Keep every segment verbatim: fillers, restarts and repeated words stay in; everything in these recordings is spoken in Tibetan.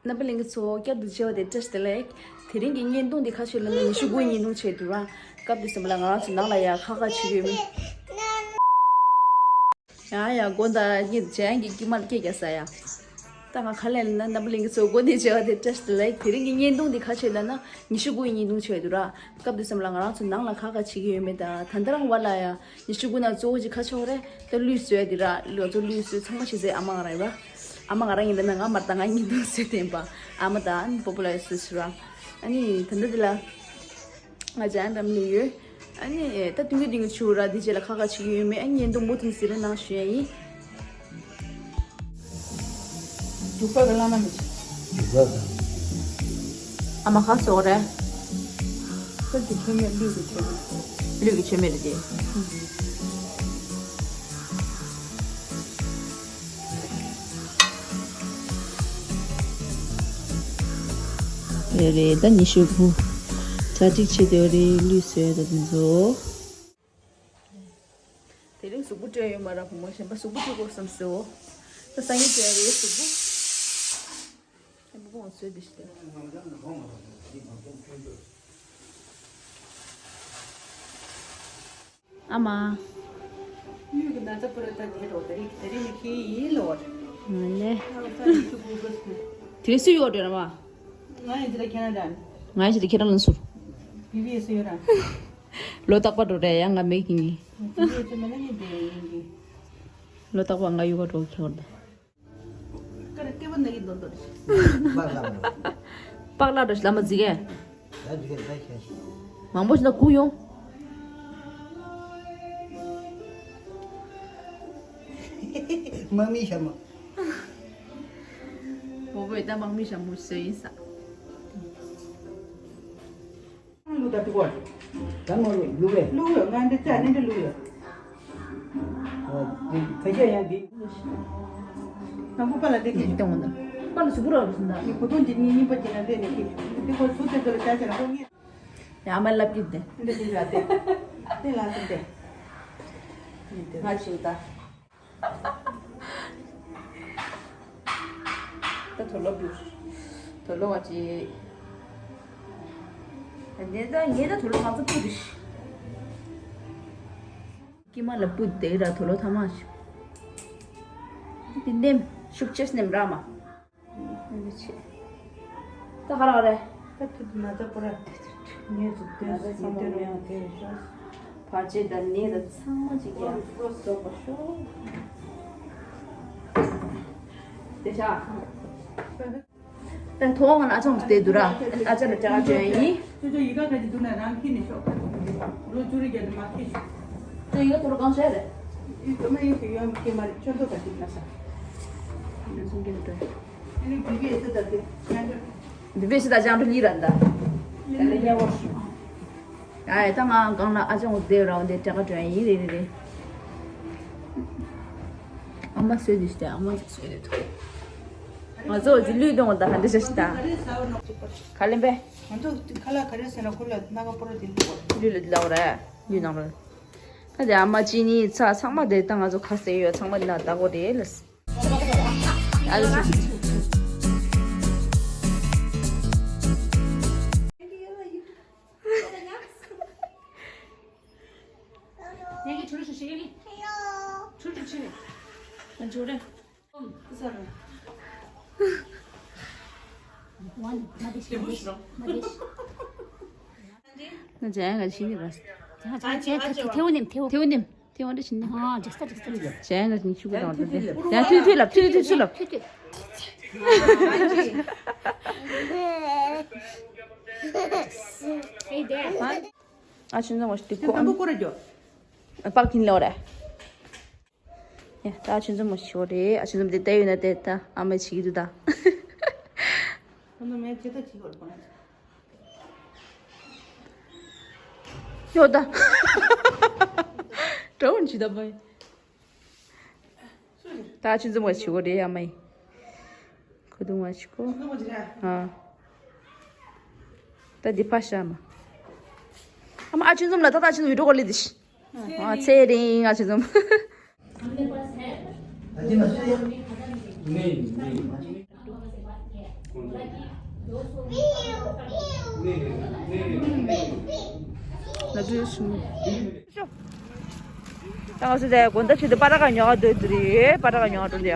རྣམ་པ་ལྷན་རྒྱས་ཚོ། བསྐྱར་དུ་མཇལ་བ་དེ་བཀྲ་ཤིས་བདེ་ལེགས། དེ་རིང་གི་བརྙན་ཐུང་འདི་ག་རེ་ཆེད་ལབ་ན། ཉི་ཤུ་དགུ་བརྙན་ཐུང་ཆེད་དུ་ར། སྐབས་དེ་ཙམ་ལ་ང་རང་ཚོ་ནང་ལ་ཡ་ཁ་ཁ་བྱེད་ཀྱི་ཡོད་མེད། ཡ་ཡ་དགོངས་དག་ཉིད་ཅན་གྱི་དཀྱིལ་མར་སྐད་རྒྱག་ས་ཡ། ད་ང་ག་ལབ་ན། རྣམ་པ་ལྷན་རྒྱས་ཚོ། བསྐྱར་དུ་མཇལ་བ་དེ་བཀྲ་ཤིས་བདེ་ལེགས། དེ་རིང་གི་བརྙན་ཐུང་འདི་ག་རེ་ཆེད་ལབ་ན། ཉི་ཤུ་དགུ་བརྙན་ཐུང་ཆེད་དུ་ར། སྐབས་དེ་ཙམ་ལ་ང་རང་ཚོ་ནང་ལ་ཁ་ཁ་བྱེད་ཀྱི་ཡོད་མེད། ད་ད་ལྟ་རང་བ་ལ་ཡ། ཉི་ཤུ་དགུ་ནང་གཙོ་བོ་ཅིག་ག་རེ་ཆགས་རེད། ད་གླུད་བཟོས་དེ་ར། ང་ཚོ་གླུད་བཟོས་ཚང་མ་བྱེད་ཚེ་ཨ་མ་ང་རང་ཡིན་པ། ཨ་མ་ང་རང་ཡིན་ན་ང་མར་ད་ང་བརྙན་ཐུང་བཟོས་དེ་ཡིན་པ། ཨ་མ་དང་ཨ་ནི་སྤོ་བོ་ལ་ཡ་བཟོས་ཟེར་བ། ཨ་ནི་ད་ལྟ་འདི་ལ་ང་ཅག་འགྲམ་ལ་ཡོད། ཨ་ནི་ད་ཐུང་གི་ཐུང་གི་ཆུ་ར་འདི་རྗེས་ལ་ཁ་ཁ་བྱེད་ཀྱི་ཡོད་མེད། ཨ་ནི་བརྙན་ཐུང་མུ་མཐུད་གཟིགས་རོགས་གནང་ཞུ་ཡ་ཡིན། འབྲུག་པ་གི་བླ་མ་མི་བྱེད། འབྲུག་པ་དང་། ཨ་མ་ག་བཟོ་རེད། ཁོ་ཚོ་མཆོད་མེ་གླུད་ཀྱི་མཆོད་མེ། གླུད་ཀྱི་མཆོད་མེ་རེད་དེ། རེད་རེད། ད་ཉི་ཤུ་དགུ་གྲ་སྒྲིག་བྱེད་དེ་རེད། གླུད་བཟོས་ད་དེ་ཚོ། དེ་རིང་གཟུགས་པོ་སྤྲོད་ཡོད་མ་ར། བུ་མོ་གཞན་པ་གཟུགས་པོ་སྤྲོད་དགོས་བསམ་སོང་། ད་སང་ཉིན་སྤྲོད་ཡ་རེད་གཟུགས་པོ། ཨ་མ་བཟོས་འདི་ཞིག་སྟེ། ཨ་མ། གླུད་ཀྱི་ན་ཚ་པུ་ར་ད་དེ་རོ་དེ་རིང་དེ་རིང་ནི་ཁྱེད་ཡིན་ལོ། ང་ལེ། ཨ་ས་ནི་ཆུ་བུ་བུ་སི། དེ་སུ་ཡོད་རེད་ཨ་མ། ང་ཡིན་འདི་ལ་ཁྱེད་རང་འདྲ། ང་ཡིན་འདི་ལ་ཁྱེད་རང་ལ་སུ། བི་བི་ཨེ་སུ་ཡོད་ར། ལོ་རྟག་པར་འགྲོ་རེད་ཡ། ང་མེད་ཀྱི་ཡིན། བི་བི་ཨེ་སུ་མེད་ན་ནི་འདི་ཡིན་གྱི། ལོ་རྟག་པར་ང་ཡུལ་ག་འགྲོ་ཁྱེད་རང་འདྲ། ཀར་སྐྱེ་བ་ན་གི་འདོན་འདོན། པགས་ལ། པགས་ལ་འགྲོ་ལ་མ་ཟིག་གས། ལ་ཟིག་གས་ལ་ཤེས། མང་པོ་ཞིག་ན་གུ་ཡོང་། དམག་མི་ཞྭ་མོ། བོ་བོས་ད་དམག་མི་ཞྭ་མོ་བཟོས་ཡིན་ས། ལུག་ད་ཏི་གོ། ད་མ་ལུག་ལུག་བས། ལུག་ཡོད། ང་འདི་ཙ་ནི་འདི་ལུག་ཡོད། ཨོ། འདི་ཁ་ཤས་ཡང་འདི། ང་ཁོ་པ་ལ་འདི་གི། འདི་གཏོང་ད། པ་ལ་སུ་བུ་ར་རུ་སུ་འདའ། ངས་བུ་ཐོང་འདི་གཉིས་གཉིས་པ་གྱི་ན་འདི་ནས་ཀི། འདི་ཁོ་སུ་དེ་ཚོ་ལ་ཅག་ཅག་ལ་ཁོ་གཉིས། ཡ་མ་ལབ་ཀྱི་འདི། འདི་འདི་ལ་འདི། འདི་ལ་འདི་འདི། ང་ཞིག་ད། ད་དུག་ལོག་བུ། དུག་ལོག་བ་ཅི། ངས་ད་ངས་ད་དུག་ལོག་ང་ཚོ་བུ་རེད། དཀྱིལ་མ་ལ་བུ་དེ་ར་དུག་ལོག་ཐ་མ་ཞིག་དེ་ནེམ་ཤུགས་ཆེ་ནེམ་ར་མ། ཨ་ནི་ཆེ། ད་ག་ར་ག་རེ། ད་ཐུག་ན་ད་པོ་ར། ངས་ཟུག་དེ་ཟུག་དེ་རོ་ཡང་དེ་ཤོ། བར་ཆད་དང་ནད་དང་ཚང་མ་ཅིག་ཀྱང་རྫོགས་པར་ཤོག་དེ་ཤ། ད་ཐོག་ང་ལ་ཨ་ཅང་དེ་འདུག་ར། ཨ་ཅང་ལ་ཅག་ཅོན་ཡིན། ཁྱོད་ཚོ་ཡི་ག་ག་ཅི་འདུག་ན་རང་ཁྱེར་ནས་ཤོག་ལོ་བཅུ་རེ་བརྒྱད་དུ་མ་ཁྱེར་ཤོག་ཁྱོད་ཡི་ག་ཐོག་ལ་གང་བཤད་རེད། ཡི་ག་མ་ཡི་ག་ཡོད་མ་ཁྱེར་མ་རེད། ཁྱོད་ཚོ་ག་ཅི་ན་ས། ཨ་ནི་བི་བི་ཨེ་སི་ད་དེ་ཅང་འདྲ། བི་བི་ཨེ་སི་ད་ཅང་འདྲ་གཉིས་ར་འདའ། ད་ལ་ཉེ་བོ། ཨ་ཡ་ད་ང་གང་ལ་ཨ་ཅང་འོ་དེ་ར་འོ་དེ་ཏྲ་ཀ་ཏྲ་ཡིན་རེད་རེད་རེད། ཨ་མ་སོས་དུས་ཏེ་ཨ་མ་ཅིག་སོས་དེ་ཐོག་ང་ཚོ་ཅི་ལུས་དོང་ད་ག་འདི་ཤ་ཤི་ད། ག་ལེན་པས། ང་ཚོ་ཁ་ལག་ག་རེ་ཟེར་ན་ཁུ་ལ་སྣ་ཁ་པོ་ར་དེ་ལུས་པ། ལུས་ལ་ལའོ་རེད་ལུས་ནང་རེད། ད་དེ་ཨ་མ་ཅི་ནི་ཚ་ཚང་མ་དེ་ད་ང་ཚོ་ཁ་ཟས་ཡོད་ཚང་མ་ན་ད་གོ་རེད་ལ། ཨ་ལ། ཐེའུ་ནིམ་ཐེའུ། ཐེའུ་ནིམ་ཐེའུ་འདྲ་ཞིག་ནི། ཨ་ཇག་ས་ཇག་ས། ཇག་ས་ཇག་ས། ཇག་ས་ཇག་ས། ཇག་ས་ཇག་ས། ཇག་ས་ཇག་ས། ཐེའུ་ཐེའུ་ལབ། ཐེའུ་ཐེའུ་ལབ། ཐེའུ་ཐེའུ་ལབ། ཐེའུ་ཐེའུ། Hey there. ཨ་ཆུང་ཆུང་མ་ཞིག་ཁྱེད་ཁོ་དང་པོ་ཀོ་ར་རྒྱོ། ཨ་པག་གིན་ལོ་རེད། ཡ་ད་ཨ་ཆུང་ཆུང་མ་ཞིག་རེད། ཨ་ཆུང་ཆུང་དེ་ལྟ་ཡོད་ན་དེ་ད་ཨ་མ་ཆིག་དུ་ད། ཁོ་ནོ་མེད་ཅེ་ད་ཆིག་བར་ཁོ་ན། ཡོད་ད། གྲོགས་ཆི་ད་བའི། ད་ཨ་ཆུང་ཆུང་མ་ཞིག་རེད་ཨ་མ་ཡི། ཁོ་དུང་བ་ཞིག་གོ། ཨ། ད་འདི་ཕ་ཤ་མ། ཨ་མ་ཨ་ཆུང་ཆུང་ལ་ད་ད་ཨ་ཆུང་ཆུང་བི་ཌིའོ་ཀོལ་ལི་དི་ཤི། ཨ་ཚེ་རིང་ཨ་ཆུང་ཆུང་། ད་ང་ཚོ་དེ་དགོང་དག་ཆེད་དུ་པ་ཏྲ་ཀ་ཉོ་ག་འགྲོ་དུ་རེད། པ་ཏྲ་ཀ་ཉོ་ག་འགྲོ་དུ་ཡ།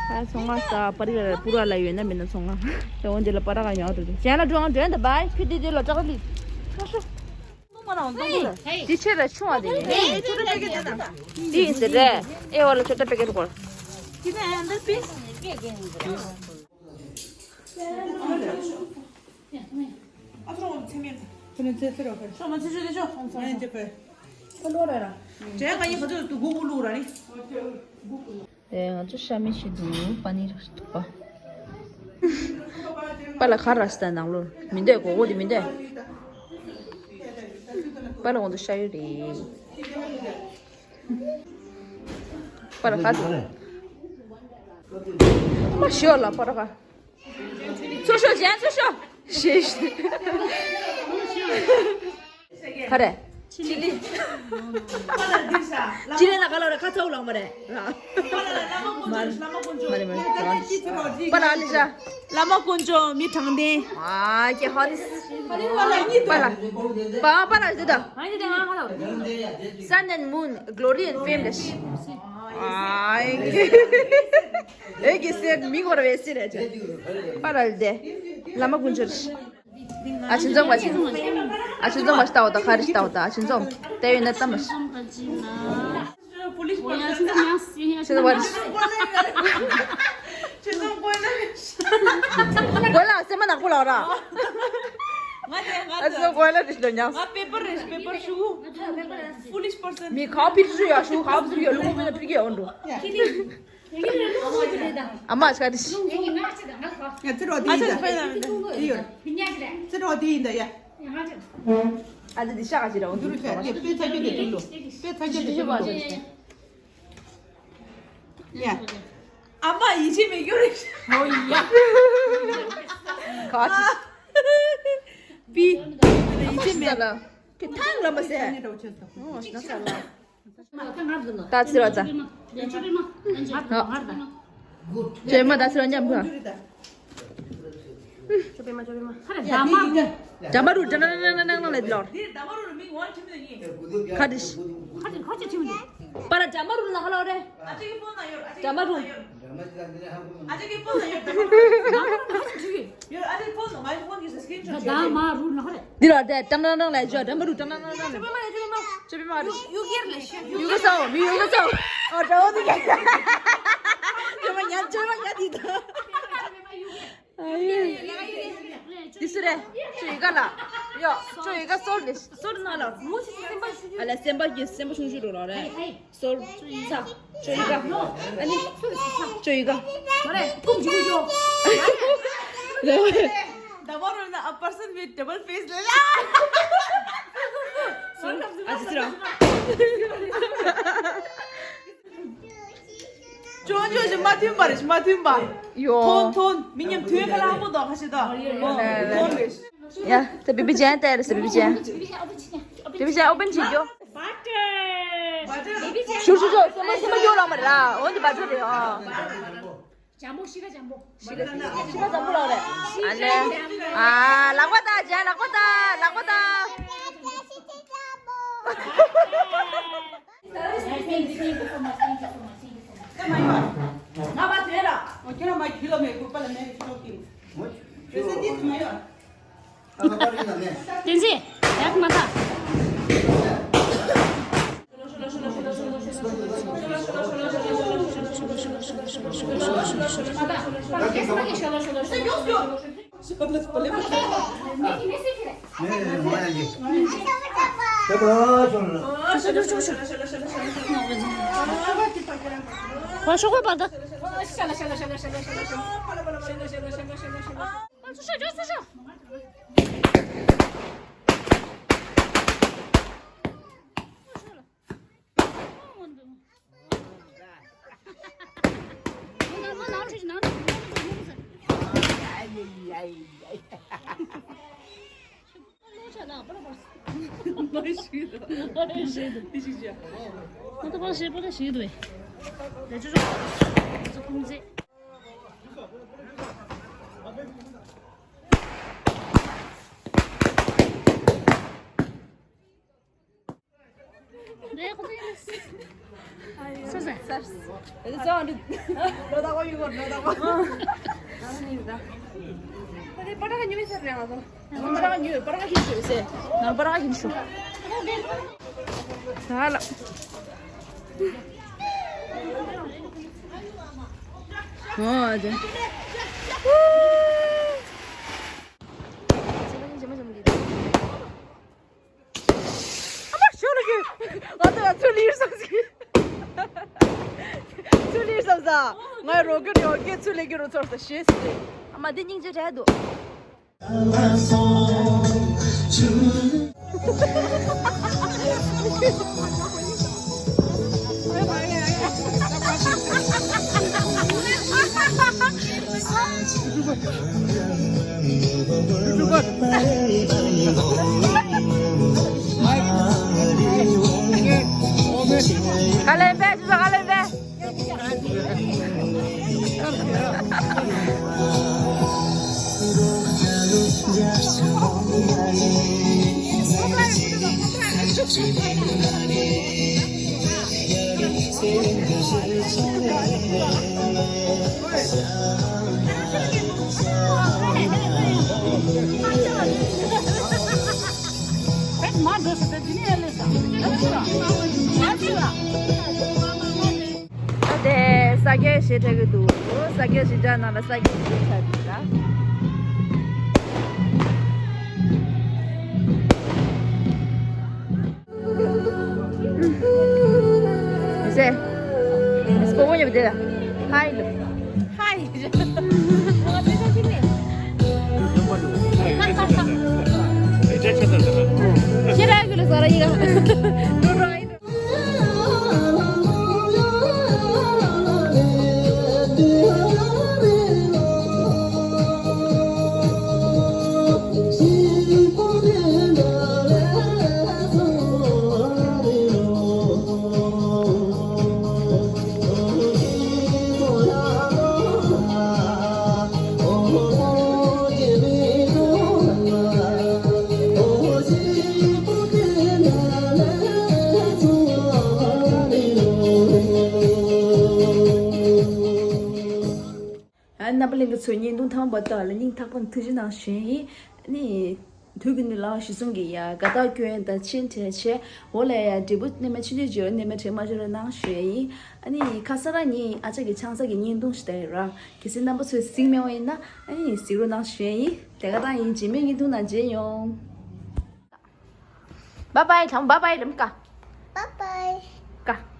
ཨ་ཚོང་ང་ས་པ་རི་ལ་པུ་ར་ལ་ཡོད་ན་མིན་ན་ཚོང་ང་། དེ་འོན་དེ་ལ་པ་ཏྲ་ཀ་ཉོ་ག་འགྲོ་དུ་ཅན་ལ་འགྲོ་ང་འགྲོ་ཡ། འདི་བའི་ཁྱོད་དེ་དེ་ལ་ཏྲ་ཀ་ལི་ཁ་ཤོ། དེ་ཆེ་ལ་ཆུང་བ་དེ་ཡིན། དེ་ཡིན་ཟེར་རེད། ཨེ་བ་ལ་ཆོ་ཏྲ་པེ་ཀེ་ཊི་སྐོར། དེ་ང་ཚོ་ཤ་མི་ཤི་འདུག་པ་ནི་ར་ཐུག་པ། པ་ལ་ཁ་ར་སྟ་ནང་ལོར་མི་འདོད་གོ་གོ་དེ་མི་འདོད། པ་ལ་འོང་དུ་ཤ་ཡོད་རེད། པ་ལ་ཁ་དུ་མ་ཤི་ལ་པ་ར་ཁ། ཚུར་ཤོག་གཞན་ཚུར་ཤོག་ཞེས། ག་རེ། ཅི་ལི། ཅི་ལི་ན་ག་ལ་རེ་ཁ་ཚ་བོ་ལངས་མ་རེད། མ་རེད་མ་རེད། པ་ལ་ཨ་ལི་ཤ། བླ་མ་དཀོན་མཆོག་མི་དྲང་བདེན། ཨ་ཀྱེ་ཧ་རིས། པ་ལ། པ་པ་ལ་ཟེར་ད། Sun and moon, glory and fame ལ་ཤི། ཨ་ཀྱེ། ཨེ་ཀྱེ་སེར་མི་ངོར་བའི་སེར་རེད། པ་ལ་ལ་དེ། བླ་མ་དཀོན་མཆོག་ཨ་ཆེན་ཚང་བ་ཆེན། ཨ་ཆེན་ཚང་བ་ལྟ་བ་དང་ག་རེ་ལྟ་བ་དང་ཨ་ཆེན་ཚང་དེ་ཡོད་ན་ལྟ་མ་ཤེས། ཆེན་ཚང་བ་རེད། གོ་ལ་སེམས་མ་ནག་པོ་ལ་ར། ཨ་ཆེན་ཚང་གོ་ལ་རེད་ལ་ཉག་ང་པེ་པར་རེད། པེ་པར་ཞུ། Foolish person. མི་ཁ་ཕིར་ཞུ་ཡ་ཞུ་ཁ་ཕིར་ཡ་ལུག་པོ་མེད་ན་ཕིར་གི་ཡོང་འགྲོ། ཨ་མ་ཆ་དི་ཤི། ཡ་ཙི་རོ་དི་ཡིན་ད། དི་ཡོད། ཙི་རོ་དི་ཡིན་ད་ཡ། ཨ་ཙི་དི་ཤ་ག་ཅི་ར་འོ་དུ་རུ་ཆ་ཡ་དཔེ་ཚ་རྒྱུ་དེ་དུ་ལོ། དཔེ་ཚ་རྒྱུ་དེ་དུ་ལོ། ཡ། ཨ་མ་ཡིད་ཆེས་མེད་རྒྱུ་རེད། ཨོ་ཡ། ག་ཅི། པི། ཡིད་ཆེས་མེད། ཁྱེད་ཐང་ལ་མ་ཟེར། ཨོ་ན་ས་ལ། ད་ཚིར་བ་ཙ། ཅེ་མ་ད་ཚིར་བ་མཉམ་པོ། ཇ་མ་རུ་ཇ་ན་ན་ན་ན་ན་ལེ་ལོར། ཁ་དིཤ། པ་ལ་ཇ་མ་རུ་ན་ཁ་ལོ་རེ། ཇ་མ་རུ། འདི་ལ་དེ་ཏམ་ནང་ནང་ལ་ཞོ་ཏམ་རུ་ཏམ་ནང་ནང་ལ། ཅོ་པི་མ་རུ། ཡུ་གེར་ལ་ཤ། ཡུ་གེ་སོ་མི་ཡུ་གེ་སོ། ཨོ་ཏྲ་འོ་དི་ཀ། ཅོ་མ་ཉན་ཅོ་མ་ཉན་དི་ད། ཨ་ཡེ། དི་སུ་རེ། ཅོ་ཡི་ག་ལ། ཡོ། ཅོ་ཡི་ག་སོར་ནི། སོར་ན་ལ། ཨ་ལ་སེམས་པ་གི་སེམས་པ་ཆུང་ཆུང་རུ་ལ་རེ། སོར། ཚ། ཅོ་ཡི་ག་ཨ་ནི། ཅོ་ཡི་ག་མ་རེད། ཁུག་ཅིག་ཅོ། ད་མ་རུ་ན་a person with double face ལ་ཡ། ཨ་ཙི་ཙི་ར། ཅོ་ཅོ་ཞིག་མ་མཐུན་པ་རེད། མ་མཐུན་པ། ཡོ། ཐོན་ཐོན་མི་མཉམ་མཐུན་ཁ་ལ་ཧ་པོ་དོ་ཁ་ཤི་དོ། ཐོན་རེད། ཡ། དེ་བི་བི་ཅན་ལྟ་རེད་ཟེར། བི་བི་ཅན། བི་བི་ཅན་ཨོ་པན་བྱེད་རྒྱུ། ཞུ་ཞུ་ཞུ། སེམས་པ་སེམས་པ་སྐྱོ་ལོ་མ་རེད་ཨ། འོ་འདི་བ་ཚོ་རེད་ཨ། ཇམ་པོ་ཤི་ཁ་ཇམ་པོ། ཤི་ཁ་ཤི་ཁ་ཇམ་པོ་ལོ་རེད། ཨ་ལེ། ཨ་ལག་པ་ད་ཇན་ལག་པ་ད་ལག་པ་ད། བསྟན་འཛིན། ཡག་མ་ད། ཨ་མ་ཤོར་ལ་གི། ང་ཚོ་ལ་ཚུར་ལིར་སོང་ཟིག་ཚུར་ལིར་སོང་ཟ། ང་རོ་གི་རོ་གི་ཚུར་ལེ་གི་རོ་ཚོར་ས་ཤེས་ཟིག་ཨ་མ་འདི་སྙིང་རྗེ་རེད་འདུག་ག་ལེན་པས། ཅི་ཟ་ག་ལེན་པས། དེ་ས་སྐྱ་ཞེས་གྲགས་ཀྱི་འདུག་ས་སྐྱ་ཞེས་བྱ་ནང་ལ་ས་སྐྱ་ཞེས་གྲགས་འདུག་ལ། ཟེ། སྤོ་བོ་ཉོབ་དེ་ལ། ཧའི་ལབ། ཧའི། ཁྱེད་རང་གི་ལ་ཟ་ར་ཡིན་ག་རྣམ་པ་ལྷན་རྒྱས་ཚོའི་བརྙན་ཐུང་མཐའ་མ་བར་དུ་ལ་སྙིང་ཐག་པ་ནས་ཐུགས་རྗེ་གནང་ཞུ་ཡིན། ནི། དུས་ཀྱི་ནི་ལ་གཞི་བཟུང་གི་ཡ་དགའ་རྟགས་སྐྱོན་དང་ཆེན་བྲལ་ཆེ། འོ་ལ་ཡ་འབྲས་བུ་ནི་མ་ཆུ་འདྲེ་བརྗོད་ནི་མ་བྲེ་མ་བརྗོད་ལ་གནང་ཞུ་ཡིན། ཨ་ནི་ཁ་ས་ར་ནི་ཨ་ཅག་གི་ཆང་ས་གི་བརྙན་ཐུང་ཞིག་ད་ཡི་ར། གལ་སྲིད་རྣམ་པ་ཚོས་གཟིགས་མེད་པ་ཡིན་ན་ཨ་ནི་གཟིགས་རོགས་གནང་ཞུ་ཡིན། དེ་ག་ད་ཡིན། རྗེས་མའི་བརྙན་ཐུང་ནང་མཇལ་ཡོང་། བཱའི་བཱའི་ལྷམ། བཱའི་བཱའི་ལྷམ་ཀ། བཱའི་བཱའི། ཀ།